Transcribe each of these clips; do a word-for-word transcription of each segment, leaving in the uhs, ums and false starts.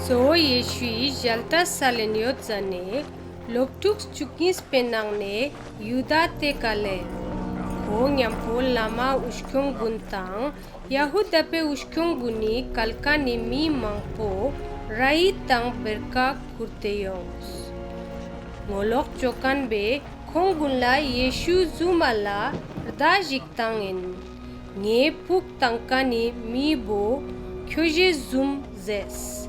གཙོ་བོ་ཡེ་ཤུའི་ཞལ་ཏ་སལ་ལེན་ཡོད་ཟ་ནེ་ལོབ་ཕྲུགས་ཅུ་གཉིས་པའེ་ནང་ནེ་ཡུ་དཱ་ཏེ་ཀ་ལེབ། ཁོ་ཉམ་པོ་ལ་མ་འུ་སྐྱོང་གུན་དང་ཡ་ཧུ་དཱ་པའེ་འུ་སྐྱོང་གུན་ནི་ཀལ་ཀ་ནེ་མི་མང་པོ་ར་ཧི་དང་བེར་ཀ་ཁུར་ཏེ་ཡོངས། ངོ་ལོག་ཅོ་ཁན་བོའེ་ཁོང་གུན་ལ་ཡེ་ཤུ་ཟུམ་མ་ལ་རྡ་ཞིག་ཏང་ཨིན། ངའེ་ཕུག་ཏང་ཁན་ནི་མི་བོ་ཁྱོ་ཞའེ་ཟུམ་ཟེརས།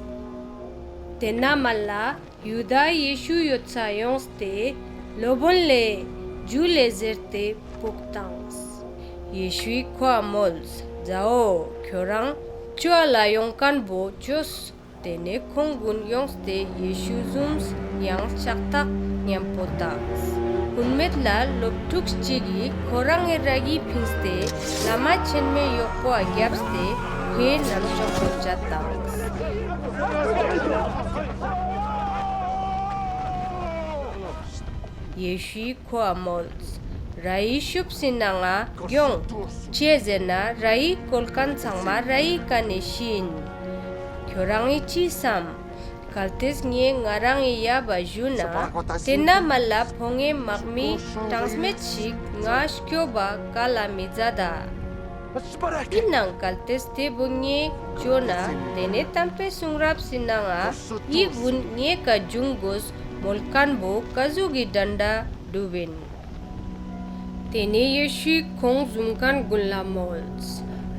ཏེན་ན་མ་ལ་ཡུ་དཱ་ཡེ་ཤུ་ཡོད་ས་ཡོངས་ཏེ་ལོབ་པོན་ལེ་ཇུ་ལེ་ཟེར་ཏེ་ཕུག་ཏངས། ཡེ་ཤུའི་ཁོའ་མོལས། ཛ་འོ་ཁྱོ་རང་ཅོའ་ལ་ཡོང་ཁན་བོ་ཅོས། ཏེ་ནེ་ཁོང་གུན་ཡོངས་ཏེ་ཡེ་ཤུ་ཟུམས་ཡང་ལྕགས་ཐག་ཉམ་པོ་ཏངས། ཧུན་མེད་ལ་ལོབ་ཕྲུགས་ཅིག་གི་ཁོ་རང་ངི་ར་གི་ཕིངས་ཏེ་ལ་མ་ཆེན་མོའེ་ཡོག་པོའ་གྱབས་ཏེ་ཁོའེ་ནམ་ཅོག་པོ་ཅད་ཏངས། ཡེ་ཤུའི་ཁོའ་མོལས། ར་ཧི་ཤུབས་སི་ནང་ང་གྱོང་། ཅིའ་ཟེར་ན་ར་ཧི་ཀོལ་ཁན་ཚང་མ་ར་ཧི་ཀ་ནེ་ཤི་ཨིན། ཁྱོ་རང་ངི་ཅི་སམ། གལ་ཏེས་ངའེ་ང་རང་ངི་ཡབ་བ་ཞུ་ན་ཏེན་ན་མ་ལ་ཕོ་ཉའེ་མག་མི་གྲངས་མེད་ཞིག་ང་སྐྱོབ་བ་ཀལ་ལ་མི་ཛད་ད། ཨིན་ནའང་གལ་ཏེས་ཏེ་བོ་ངའེ་ཅོ་ན་ཏེ་ནེ་ཏམ་པའེ་སུང་རབས་སི་ནང་ང་འི་གུན་ངའེ་ཀ་ཇུང་གོས་མོལ་ཁན་བོ་ཀ་ཟུག་གི་དྲན་དྲའ་གྲུབ་ཨིན། ཏེ་ནེ་ཡེ་ཤུའི་ཁོང་ཟུམ་ཁན་གུན་ལ་མོལས།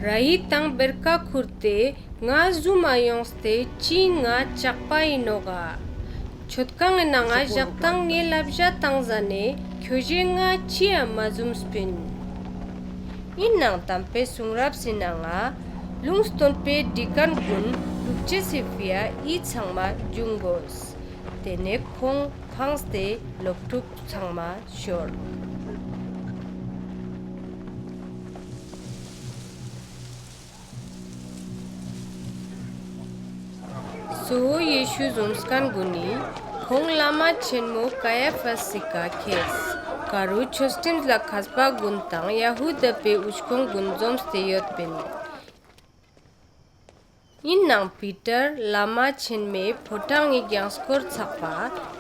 ར་ཧི་དང་བེར་ཀ་ཁུར་ཏེ་ང་ཟུམ་མ་ཡོངས་ཏེ་ཅི་ང་ཅག་པ་ཨིན་ནོག་ག། ཆོད་ཁང་ངི་ནང་ང་ཞག་དང་ངའེ་ལབ་ཞ་ཏང་ཟ་ནེ་ཁྱོ་ཞའེ་ང་ཅིའ་མ་ཟུམས་པིན། ཨིན་ནའང་ཏམ་པའེ་སུང་རབས་སི་ནང་ང་ལུང་སྟོན་པའེ་བྲི་ཁན་གུན་ལུག་ཅེས་སི་ཕིའ་འི་ཚང་མ་ཇུང་གོས། ཏེ་ནེ་ཁོང་ཕངས་ཏེ་ལོབ་ཕྲུགས་ཚང་མ་ཤོར། གཙོ་བོ་ཡེ་ཤུ་ཟུམས་ཁན་གུན་ནི་ཁོང་ལ་མ་ཆེན་མོ་ཀ་ཡ་ཕཱས་སི་ཀ་ཁྱེརས། ཀ་རུ་ཆོས་ཁྲིམས་ལ་ཁས་པ་གུན་དང་ཡ་ཧུ་དཱ་པའེ་འུ་སྐྱོང་གུན་ཛོམས་ཏེ་ཡོད་པིན། ཨིན་ནའང་པི་ཏར་ལ་མ་ཆེན་མོའེ་ཕོ་བྲང་ངི་གྱང་སྐོར་ཚག་པ་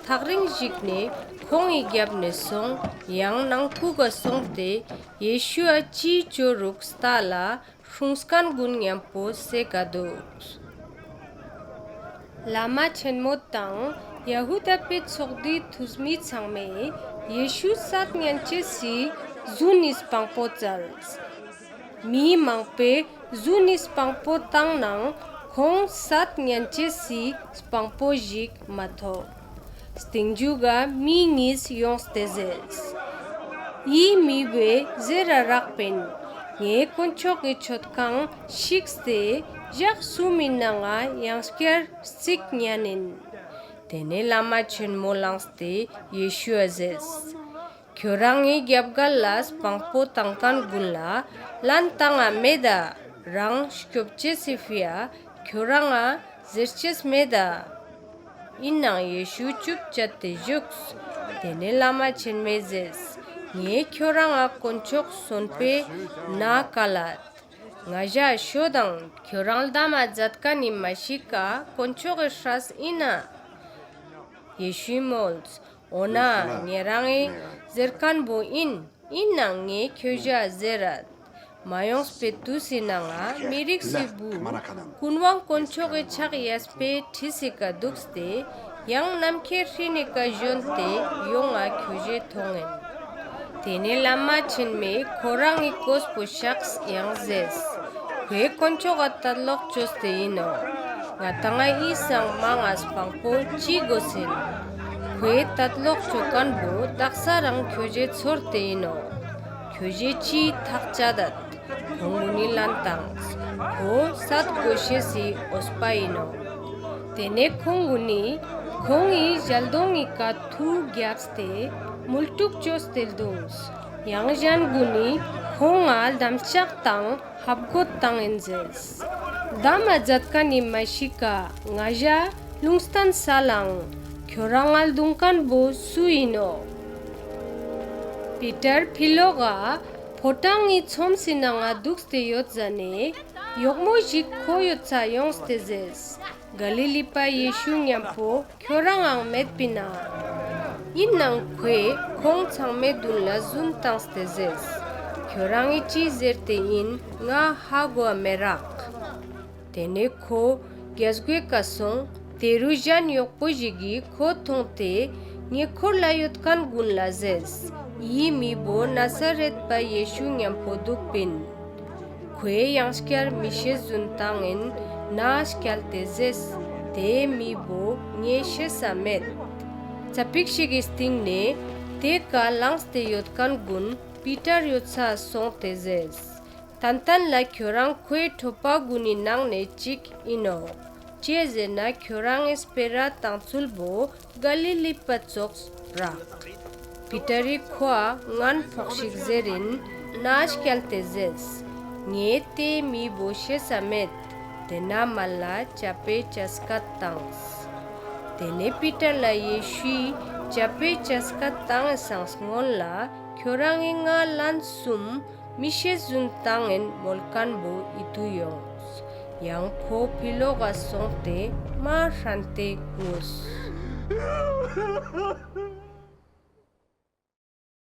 ཐག་རིང་ཞིག་ནེ་ཁོང་ངི་གྱབ་ནེ་སོང་ཡང་ནང་ཁུག་ག་སོང་སྟེ་ཡེ་ཤུའ་ཅི་ཅོ་རུག་ལྟ་ལ་སྲུངས་ཁན་གུན་ཉམ་པོ་སེ་ཀ་དུགས། ལ་མ་ཆེན་མོ་དང་ཡ་ཧུ་དཱ་པའེ་ཚོགས་སྡེའི་ཐུས་མི་ཚང་མའེ་ཡེ་ཤུ་སད་ཉན་ཅེས་སི་ཟུན་ནི་སྤང་པོ་ཙལས། མི་མང་པོའེ་ཟུན་ནི་སྤང་པོ་ཏང་ནའང་ཁོང་སད་ཉན་ཅེས་སི་སྤང་པོ་ཞིག་མ་ཐོབ། སྟིང་ཇུག་ག་མི་ཉིས་ཡོངས་ཏེ་ཟེརས། འི་མི་བོའེ་ཟེར་ར་རག་པིན། ངའེ་དཀོན་མཆོག་གི་ཆོད་ཁང་ཤིགས་ཏེ་ཞག་སུམ་མི་ནང་ང་ཡང་སྐྱར་རྩིག་ཉན་ཨིན། ཏེ་ནེ་ལ་མ་ཆེན་མོ་ལངས་ཏེ་ཡེ་ཤུའ་ཟེརས། ཁྱོ་རང་ངི་གྱབ་གལ་ལ་སྤང་པོ་ཏང་ཁན་གུན་ལ་ལན་ཏང་ང་མེད་ད། རང་སྐྱོབ་ཅེས་སི་ཕིའ་ཁྱོ་རང་ང་ཟེར་ཅེས་མེད་ད། ཨིན་ནའང་ཡེ་ཤུ་ཅུབ་ཅད་དེ་ཞུགས། ཏེ་ནེ་ལ་མ་ཆེན་མོའེ་ཟེརས། ངའེ་ཁྱོ་རང་ང་དཀོན་མཆོག་སོན་པའེ་ནའ་ཀལ་ལད། ང་ཞའ་ཤོད་དང་ཁྱོ་རང་ལྡམ་མ་ཛད་ཁན་ནི་མ་ཤི་ཀ་དཀོན་མཆོག་གི་སྲས་ཨིན་ན། ཡེ་ཤུའི་མོལས། འོ་ན་ཉེ་རང་ངི་ཟེར་ཁན་བོ་ཨིན། ཨིན་ནའང་ངའེ་ཁྱོ་ཞའ་ཟེར་རད། མ་ཡོངས་པའེ་ཏུས་སི་ནང་ང་མི་རིགས་སི་བུ་ཀུན་དབང་དཀོན་མཆོག་གི་ཕྱག་གཡས་པའེ་ཁྲིའི་ཀ་དུགས་ཏེ་ཡང་ནམ་ཁའེ་སྤྲིན་ནི་ཀ་ཞོན་ཏེ་ཡོང་ང་ཁྱོ་ཞའེ་ཐོང་ཨིན། ཏེ་ནེ་ལ་མ་ཆེན་མོའེ་ཁོ་རང་ངི་གོས་པོ་ཤགས་ཡང་ཟེརས། ཁོའེ་དཀོན་མཆོག་ག་ཏད་ལོག་ཅོས་ཏེ་ཨིན་ནོག། ང་དང་ང་འི་སང་མང་ང་སྤང་པོ་ཅི་གོས་ཨིན། ཁོའེ་ཏད་ལོག་ཅོ་ཁན་བོ་དག་ས་རང་ཁྱོ་ཞའེ་ཚོར་ཏེ་ཨིན་ནོག། ཁྱོ་ཞའེ་ཅི་ཐག་ཅད་དད། ཁོང་གུན་ནི་ལན་ཏངས། ཁོ་སད་གོ་ཤེས་སི་འོས་པ་ཨིན་ནོག། ཏེ་ནེ་ཁོང་གུན་ནི་ཁོང་ངི་ཞལ་དོང་ངི་ཀ་ཐུག་གྱབས་ཏེ་མུལ་ཀྲུག་ཅོས་ཏེ་ལྡུངས། ཡང་ཞན་གུན་ནི་ཁོང་ང་ལྡམ་ལྕག་དང་ཧབ་གོད་ཏང་ཨིན་ཟེརས། ལྡམ་མ་ཛད་ཁན་ནི་མ་ཤི་ཀ་ང་ཞའ་ལུང་སྟན་སལ་ལང་། ཁྱོ་རང་ང་ལྡུང་ཁན་བོ་སུ་ཨིན་ནོག། པི་ཏར་ཕི་ལོག་ག་ཕོ་བྲང་ངི་ཚོམས་སི་ནང་ང་དུགས་ཏེ་ཡོད་ཟ་ནེ་ཡོག་མོ་ཞིག་ཁོ་ཡོད་ས་ཡོངས་ཏེ་ཟེརས། ག་ལི་ལི་པ་ཡེ་ཤུ་ཉམ་པོ་ཁྱོ་རང་ངང་མེད་པིན་ན། ཨིན་ནའང་ཁོའེ་ཁོང་ཚང་མའེ་དུན་ལ་ཟུན་ཏངས་ཏེ་ཟེརས། ཁྱོ་རང་ངི་ཅི་ཟེར་ཏེ་ཨིན་ངའ་ཧ་གོའ་མེ་རག། ཏེ་ནེ་ཁོ་གྱལ་སྒོའེ་ཀ་སོང་། ཏེ་རུ་ཞན་ཡོག་པོ་ཞིག་གི་ཁོ་ཐོང་སྟེ་ཉེ་ཁོར་ལ་ཡོད་ཁན་གུན་ལ་ཟེརས། འི་མི་བོ་ནཱ་ས་རེད་པ་ཡེ་ཤུ་ཉམ་པོ་དུག་པིན། ཁོའེ་ཡང་སྐྱར་མི་ཤེས་ཟུན་ཏང་ཨིན་ནཱ་སྐྱལ་ཏེ་ཟེརས། ཏེ་མི་བོ་ངའེ་ཤེས་ས་མེད། ཙ་པིག་ཞིག་གི་སྟིང་ནེ་ཏེ་ཀ་ལངས་ཏེ་ཡོད་ཁན་གུན་པི་ཏར་ཡོད་ས་སོང་སྟེ་ཟེརས། ཏན་ཏན་ལ་ཁྱོ་རང་ཁོའེ་ཕྲོ་པ་གུན་ནི་ནང་ནེ་ཅིག་ཨིན་ནོག། ཅིའ་ཟེར་ན་ཁྱོ་རང་ངི་སྤེ་ར་ཏང་ཚུལ་བོ་ག་ལི་ལི་པ་ཙོགས་རག། པི་ཏར་རི་ཁོའ་ངན་ཕོག་ཤིག་ཟེར་ཨིན་ནཱ་སྐྱལ་ཏེ་ཟེརས། ངའེ་ཏེ་མི་བོ་ཤེས་ས་མེད། ཏེན་ན་མ་ལ་ཅ་པེ་ཅ་སྐད་ཏངས། ཏེ་ནེ་པི་ཏར་ལ་ཡེ་ཤུའི་ཅ་པེ་ཅ་སྐད་ཏང་ངི་སང་སྔུན་ལ་ཁྱོ་རང་ངི་ང་ལན་སུམ་མི་ཤེས་ཟུན་ཏང་ཨིན་མོལ་ཁན་བོ་ཨིད་ཏུ་ཡོངས། ཡང་ཁོ་ཕི་ལོག་ག་སོང་སྟེ་མ་ཧྲན་ཏེ་ངུས།